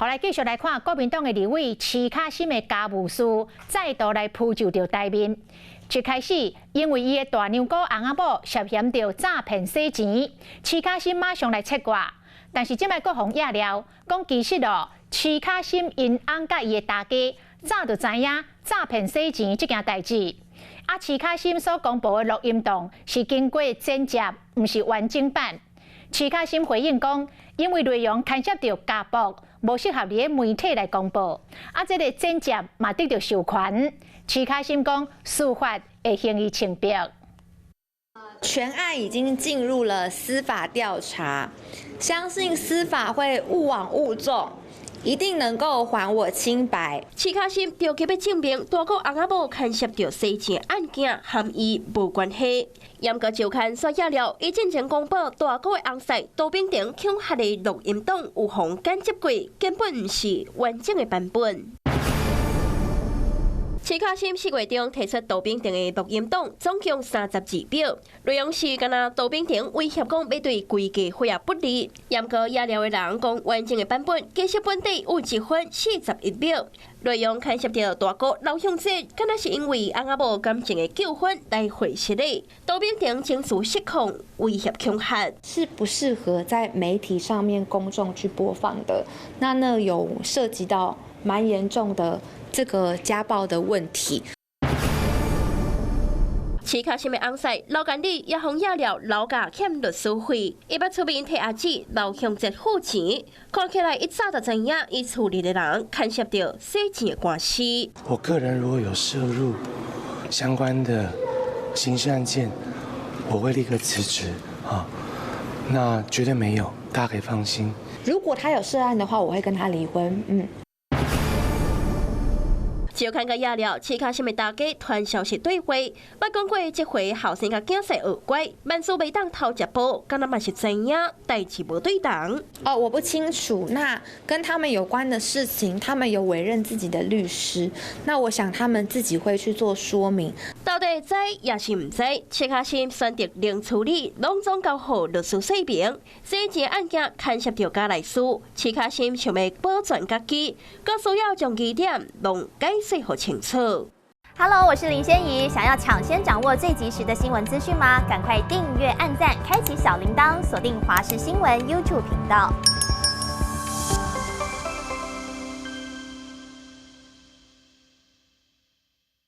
好，來繼續來看國民黨的立委徐巧芯的家務事，再度來浮上台面。一開始，因為伊的大娘姑翁仔某涉嫌著詐騙洗錢，徐巧芯馬上來切割。但是這擺閣予人野料，講其實哦，徐巧芯𪜶翁佮伊的大家早就知影詐騙洗錢這件代誌。啊，徐巧芯所公布的錄音檔是經過剪輯，毋是完整版。徐巧芯回應講，因為內容牽涉著家暴，無適合佇咧媒體來公布。啊，這个剪輯嘛得著授權。徐巧芯講，司法會還伊清白。全案已經進入了司法調查，相信司法會勿枉勿縱，一定能夠還我清白。徐巧芯著急欲證明大姑翁仔某牽涉著洗錢案件，和伊無關係。毋過周刊煞野料，伊進前公布大姑的翁婿杜秉成恐嚇的錄音檔有予剪輯過，根本毋是完整的版本。徐巧芯4月中提出杜秉成的錄音檔，總共32秒，內容是敢若杜秉成威脅講欲對規家伙仔不利。毋過野料的人講完整的版本，其實本底有1分41秒，內容牽涉著大姑劉向哲，敢若是因為翁仔某感情的糾紛來會失的。杜秉成情緒失控，威脅恐嚇，是不適合在媒體上面公眾去播放的。那有涉及到蠻嚴重的這個家暴的問題。徐巧芯的翁婿劉干禮也予野料劉家欠律師費，伊捌出面替阿姊劉向哲付錢，看起來伊早就知影伊厝裡的人牽涉著洗錢的官司。我個人如果有涉入相關的刑事案件，我會立刻辭職啊。那絕對沒有，大家可以放心。如果他有涉案的話，我會跟他離婚。嗯。周刊佮野料，徐巧芯的大家傳消息對話，捌講過這回後生佮囝婿學乖，萬事袂當偷食步，敢若嘛是知影代誌無對同。哦，我不清楚。那跟他們有關的事情，他們有委任自己的律師，那我想他們自己會去做說明。到底知抑是毋知？徐巧芯選擇零處理，攏總交予律師說明。這件案件牽涉著家內事，徐巧芯想欲保全家己，閣需要將疑點攏解釋予清楚。 Hello，我是林仙怡。想要搶先掌握最及時的新聞資訊嗎？趕快訂閱、按讚、開啟小鈴鐺，鎖定華視新聞 YouTube 頻道。